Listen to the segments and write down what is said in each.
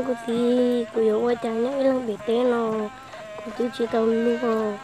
Kuv txiv, kuv yuav ua cas nyob ib leeg pem teb no, kuv twb tsis tau luag.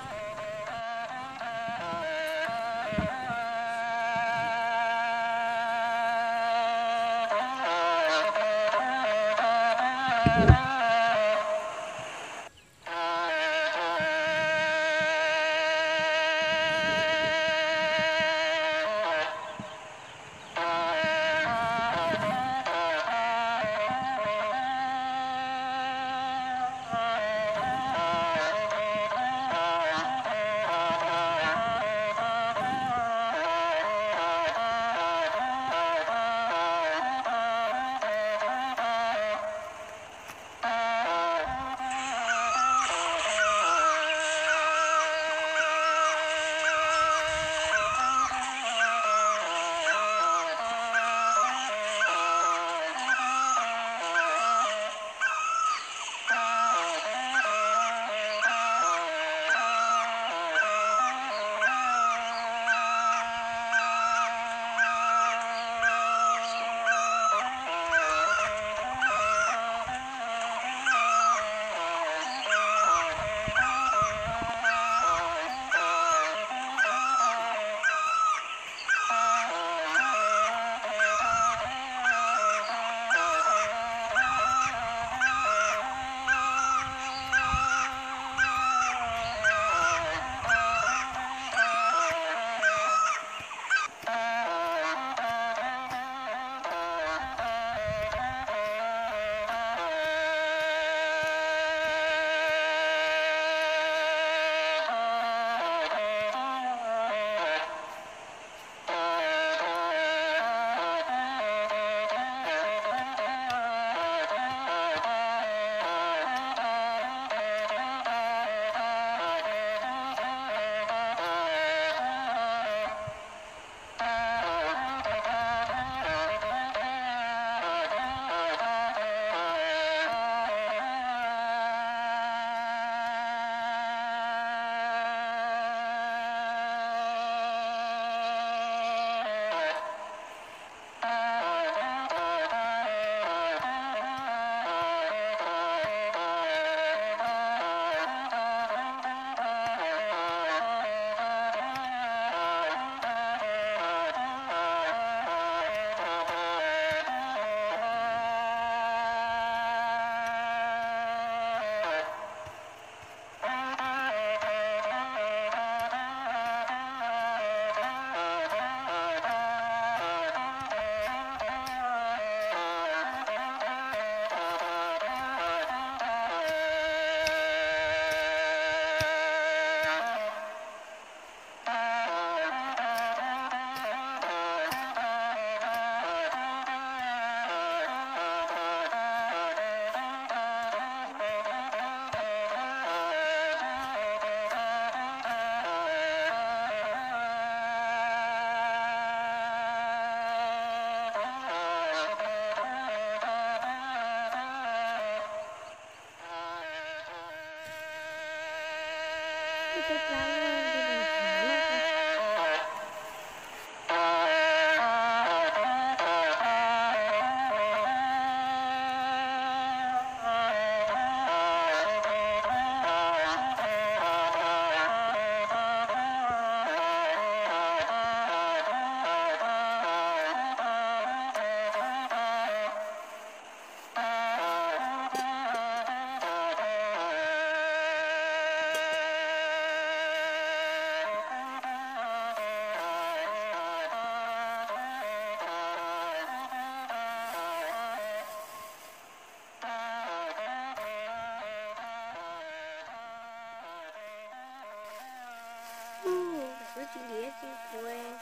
Wb tsis ntim tsis kuv,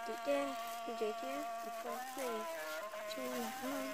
tus ces ntsev thiab tus pos xwb, tsis ntim.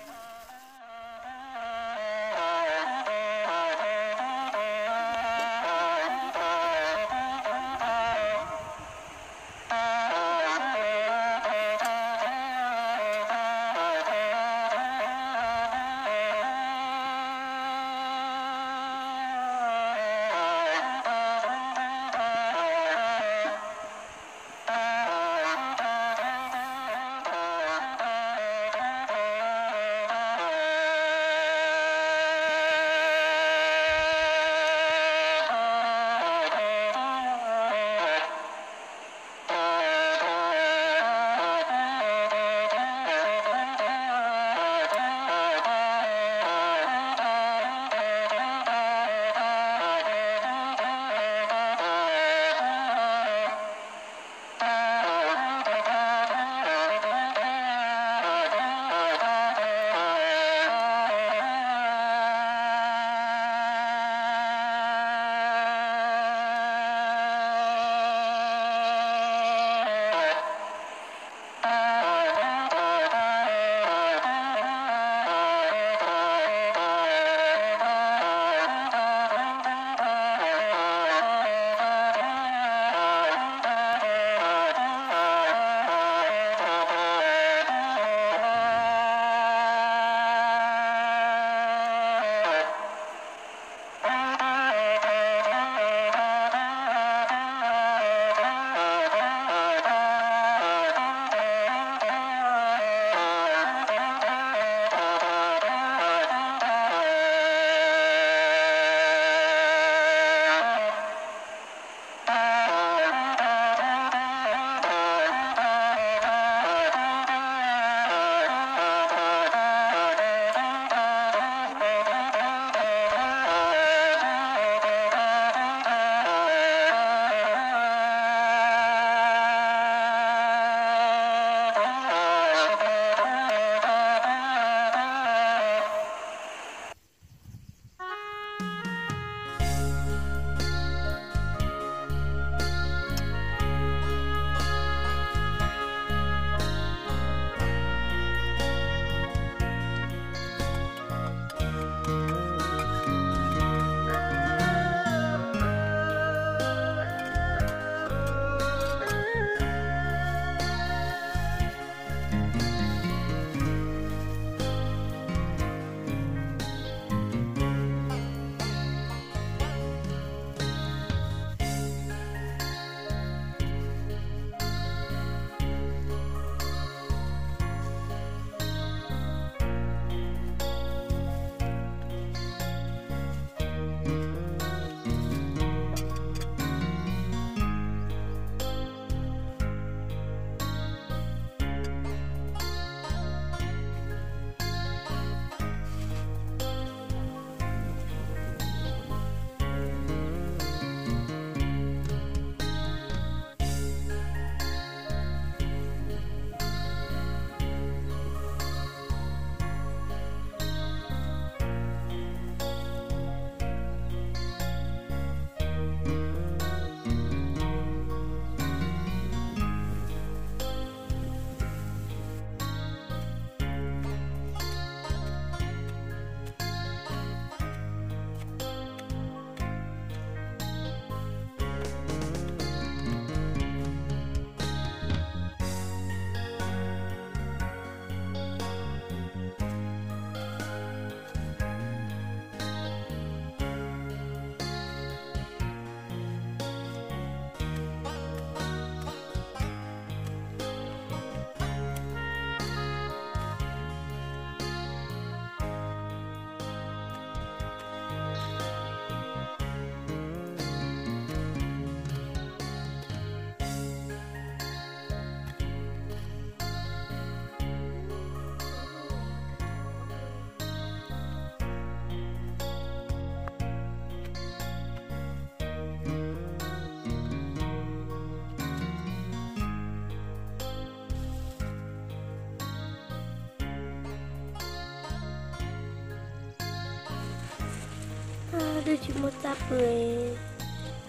Twb tsis muaj txaj pw,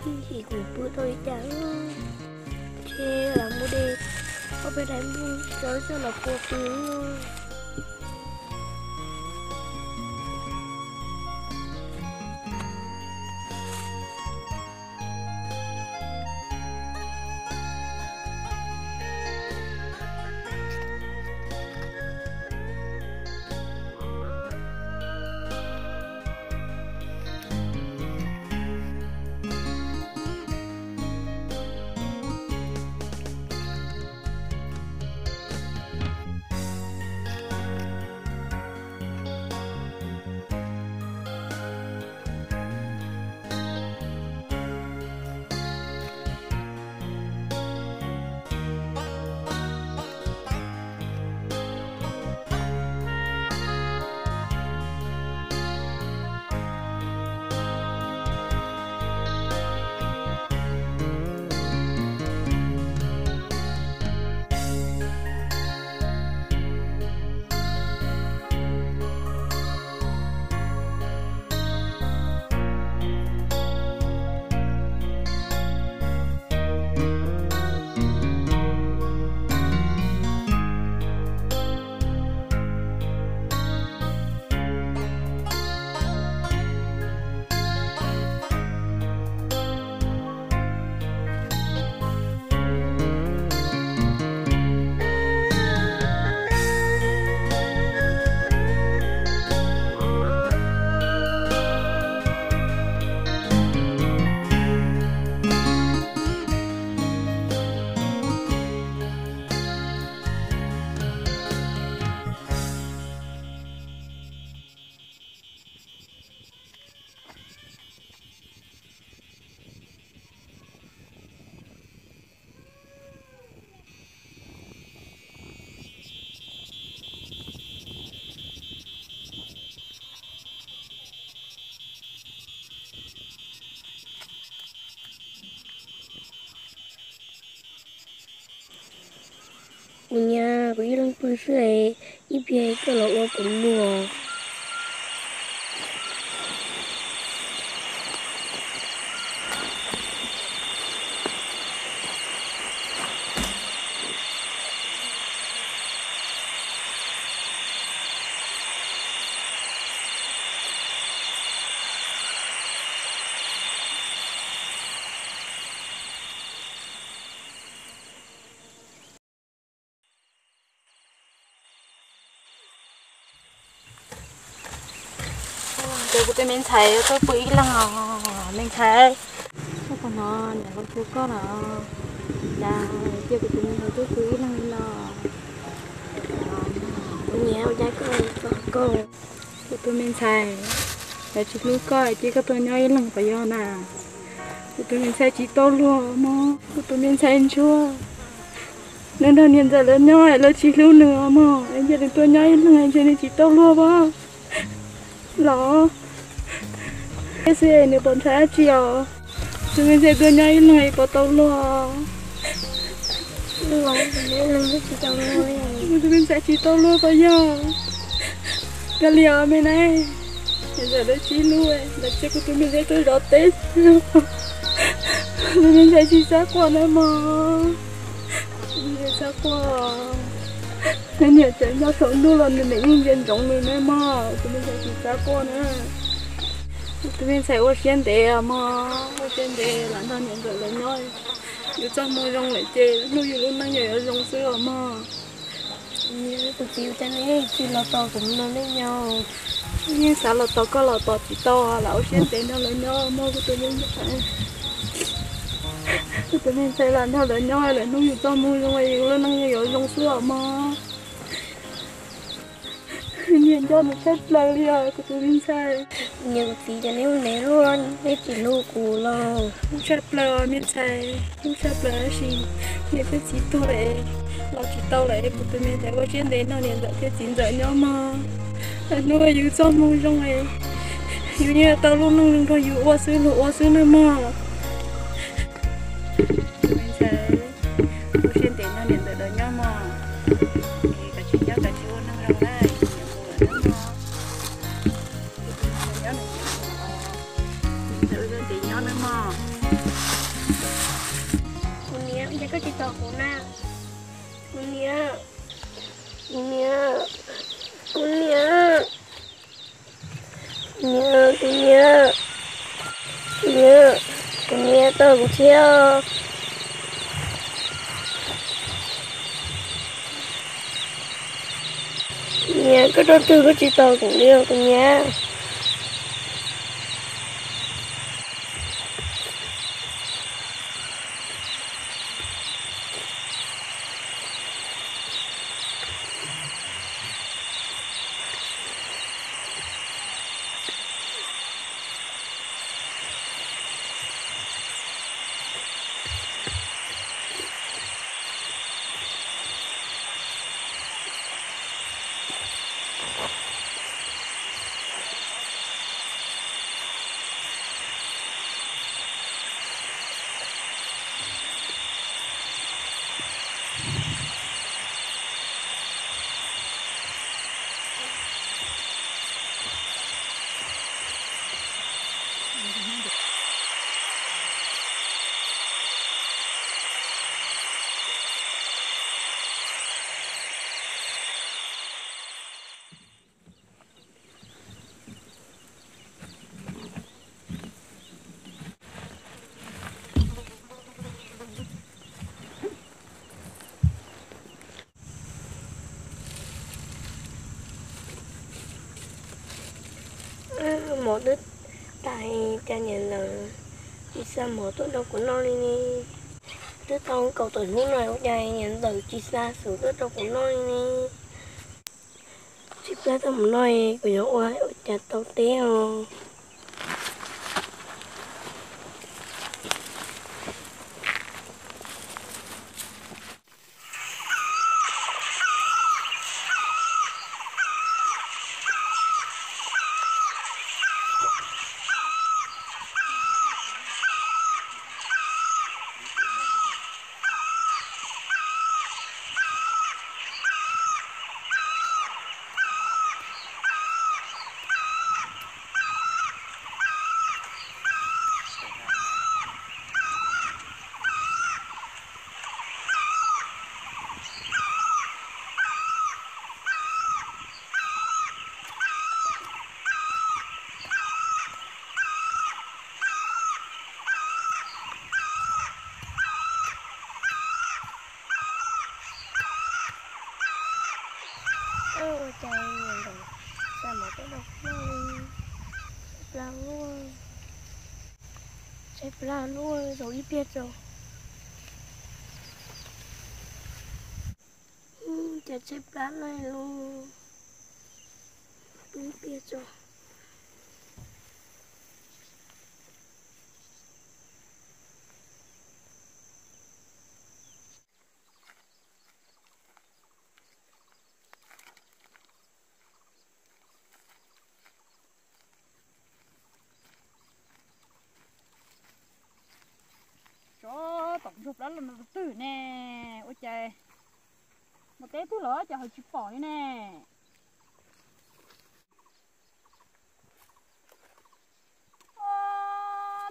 ib ntsis kuv pw rau li cas, ces lam mus de ob peb daim nplooj tsawb coj los pua pw. Kuv nyiam kuv ib leeg pw xwb es, ib pliag koj los ua kuv luag. Ces kuv tus me ntxhais yuav tuaj pw ib leeg os me ntxhais. Koj puas hnov niam hluas hu koj los? Cas cia kuv tus me ntxhais tuaj pw ib leeg li los? Kuv nyiam ua cas koj txom koj. Kuv tus me ntxhais, lawv tsis hlub koj cia koj tuaj nyob ib leeg puas yog na? Kuv tus me ntxhais tsis tau luag mog, kuv tus me ntxhais ntsuag. Nws nrog niam ntxawm lawv nyob lawv tsis hlub nws os mog, es cia nws tuaj nyob ib leeg ntshe nws tsis tau luag pob los. Thiab xwb es nws pom ntshai dab tsi os? Tus me ntxhais tuaj nyob ib leeg es puas tau luag? Kuv tus me ntxhais tsis tau luag puas yog? Koj li os me na, niam ntxawm lawv tsis hlub, lawv cia kuv tus me ntxhais tuaj zov teb xwb. Tus me ntxhais tsis xav quaj na mog. Tus me ntxhais xav quaj. Nws niam tsev nyob saum ntuj los nws niam yeej ntsia ntsoov nws ne mog, tus me ntxhais tsis xav quaj na. Tus me ntxhais ua siab ntev os mog, ua siab ntev lam nrog niam ntxawm lawv nyob. Yus txoj hmoo zoo lawm ces hnub yus lub neej yog yuav zoo xwb os mog. Kuv txiv, ua cas neb tsis los tos kuv no ne yog? Yeej xav los tos koj los tos tsis tau, lam ua siab ntev nrog lawv nyob mog kuv tus me ntxhais. Kuv tus me ntxhais lam nrog lawv nyob lawm hnub yus txoj hmoo zoo yus lub neej yeej yuav zoo xwb os mog. Niam nco nws tshaj plaws li os kuv tus me ntxhais. Niam kuv txiv, cas neb ua ntev luaj neb tsis hlub kuv los? Hlub tshaj plaws me ntxhais, hlub tshaj plaws tab sis niam thiab txiv tuag lawm, los tsis tau lawm, kuv tus me ntxhais ua siab ntev nrog niam ntxawm thiab txiv ntxawm nyob mog. Hnub yus txoj hmoo zoo, yus yeej tau lub neej nrog yus ua xwb luag ua xwb nawb mog. Tus me ntxhais, ua siab ntev nrog niam ntxawm lawv nyob mog. Kav tsij nyob kav tsij ua neej zoo na, niam mus lawm nawb mog. Tus me ntxhais nyob nws tsev mus os. Kuv na, kuv niam, kuv niam, kuv niam, kuv niam, kuv niam, kuv niam, kuv niam, tau kuv thiab. Niam, koj rau twg koj tsis tau kuv li os kuv niam. Mov twb tas, cas niam ntawd tsis xa mov tuaj rau kuv noj li ne? Twb tau kaum tawm hnub no ua cas niam ntawd tsis xa xub tuaj rau kuv noj li ne? Tshaib plab tau mus noj, kuv yuav ua ua cas tau teb os. Ua cas niam ntawd xa mov tuaj rau kuv noj li? Tshaib plab luaj, tshaib plab luaj, zaum ib pliag tso. Cas tshaib plab luaj, pw ib pliag tso. Tsov tom ntsuag plab los no tus twg ne? Ua cas mus teb twg los cas ho tsis pom li ne?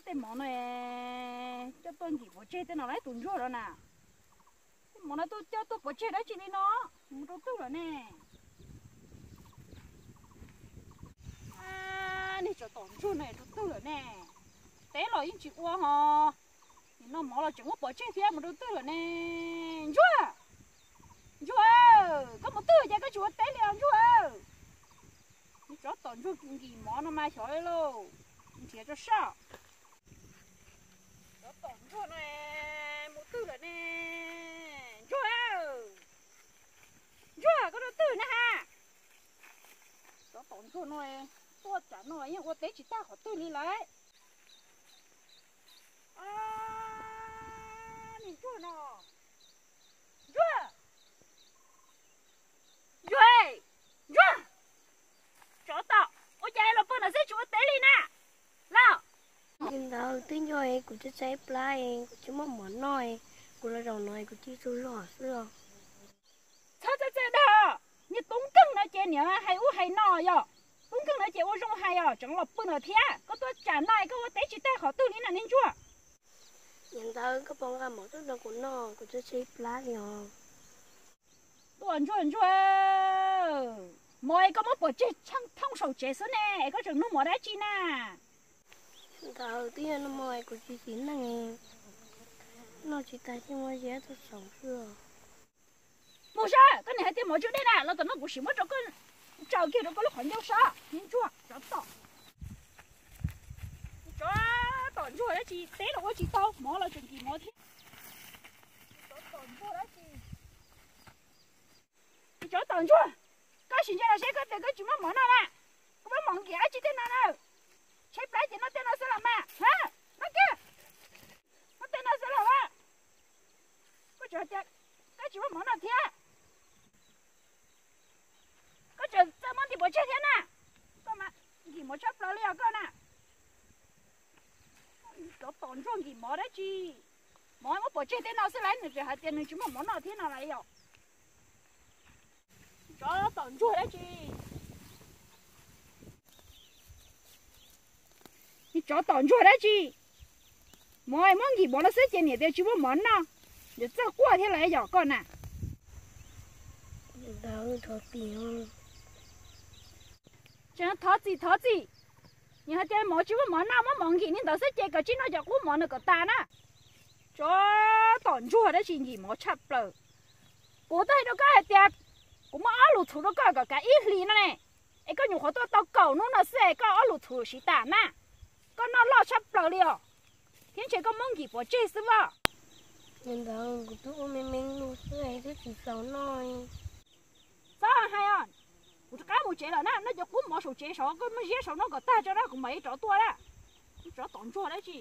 Tej mov no coj tuaj nkim pov tseg tej no lawm tus ntsuag no na. Tej mov no tuaj coj tuaj pov tseg dab tsi li no? Mus rau twg lawm ne? Niag tsov tom ntsuag no rau twg lawm ne? Teb los yeej tsis ua ho, nim no mov los tseem muab pov tseg thiab, mus rau twg lawm ne? Ntsuag! Ntsuag! Koj mus twg ces koj tsis ua teb li os ntsuag! Niag tsov tom ntsuag nkim mov no mas xyov li lauj, nrhiav tso sab. Tsov tom ntsuag no mus twg lawm ne? Ntsuag! Ntsuag, koj rau twg na ha? Tsov tom ntsuag no tuaj tsam no yeej ua teb tsis tag qhov twg li lawm. Niag ntsuag no. Ntsuag! Ntsuag! Ntsuag! Tsov tom, ua cas los pw no xwb tsis ua teb li na? Los, li ntawd twb nco kuv tshaib tshaib plab, kuv tsis muaj mov noj, kuv los zaum no kuv cia tsaug zog xwb os. Txhob txawj txawj dag, niag tub nkeeg no ces niam hais ub hais no yom. Tub nkeeg no ces ua zoo hais os, tseem los pw no thiab. Koj tuaj tsam no koj ua teb tsis tag qhov twg li na niag ntsuag? Niam ntawd, koj puas nqa mov tuaj rau kuv noj, kuv tshaib tshaib plab li os. Tus ntsuag ntsuag, mov es koj muab pov tseg tsheej thooj saum tsev xwb ne, es koj tseem nug mov dab tsi na? Ntawd twb yog nag hmo kuv tsis tsim neej, noj tsis tag thiaj muab ziab tuaj saum xwb. Mus saib, koj niam hais tias mov tsw dej na, los tom no kuv sim muab rau koj, tsaws kiag rau koj lub qhov ncauj saib. Niag ntsuag tsov tom, tsov tom ntsuag dab tsi, teb los ua tsis tau, mov los tseem nkim mov thiab. Tsov tom ntsuag dab tsi? Tsov tom ntsuag, koj sim ntsia los seb koj tias koj tsis muaj mov noj na, koj muab mov nkim dab tsi tej no na? Tshaib plab ces noj tej no xwb los mas, ha, noj kiag, noj tej no xwb los mas. Koj tseem hais tias koj tsis muaj mov noj thiab. Koj tseem txawj muab ntim pov tseg thiab na. Koj mas nkim mov tshaj plaws li os koj na. Tsov tom ntsuag nkim mov dab tsi? Mov muab pov tseg tej no xwb lawm, nws tseem hais tias nws tsis muaj mov noj thiab no lawm yom. Tsov tom ntsuag dab tsi? Tsov tom ntsuag dab tsi? Mov muab nkim mov no xwb ces niam tias tsis muaj mov noj, yuav txawj quaj thiab lawm yom koj na. Tseem thov txim thov txim, niam hais tias mov tsis muaj mov noj, muab mov nkim li ntawd xwb ces koj tsis noj cov qub mov no kom tas na. Tsov tom ntsuag dab tsi nkim mov tshaj plaws. Kuv twb hais rau koj hais tias kuv muab ob lus txhuv rau koj kom kav ib hlis no ne, es koj nyuam qhuav tuaj tau kaum hnub no xwb es koj ob lus txhuv siv tas na. Koj noj loj tshaj plaws li os, thiab ntshe koj muab nkim pov tseg xwb as. Niam ntawd, kuv twb ua me me lus xwb twb tsis xaus noj. Txhob hais os, kuv rov qab mus tsev lawm na, noj cov qub mov saum tsev saud, koj muab ziab saud noj kom tag tso na, kuv mam li rov tuaj na. Tsov tom ntsuag dab tsi?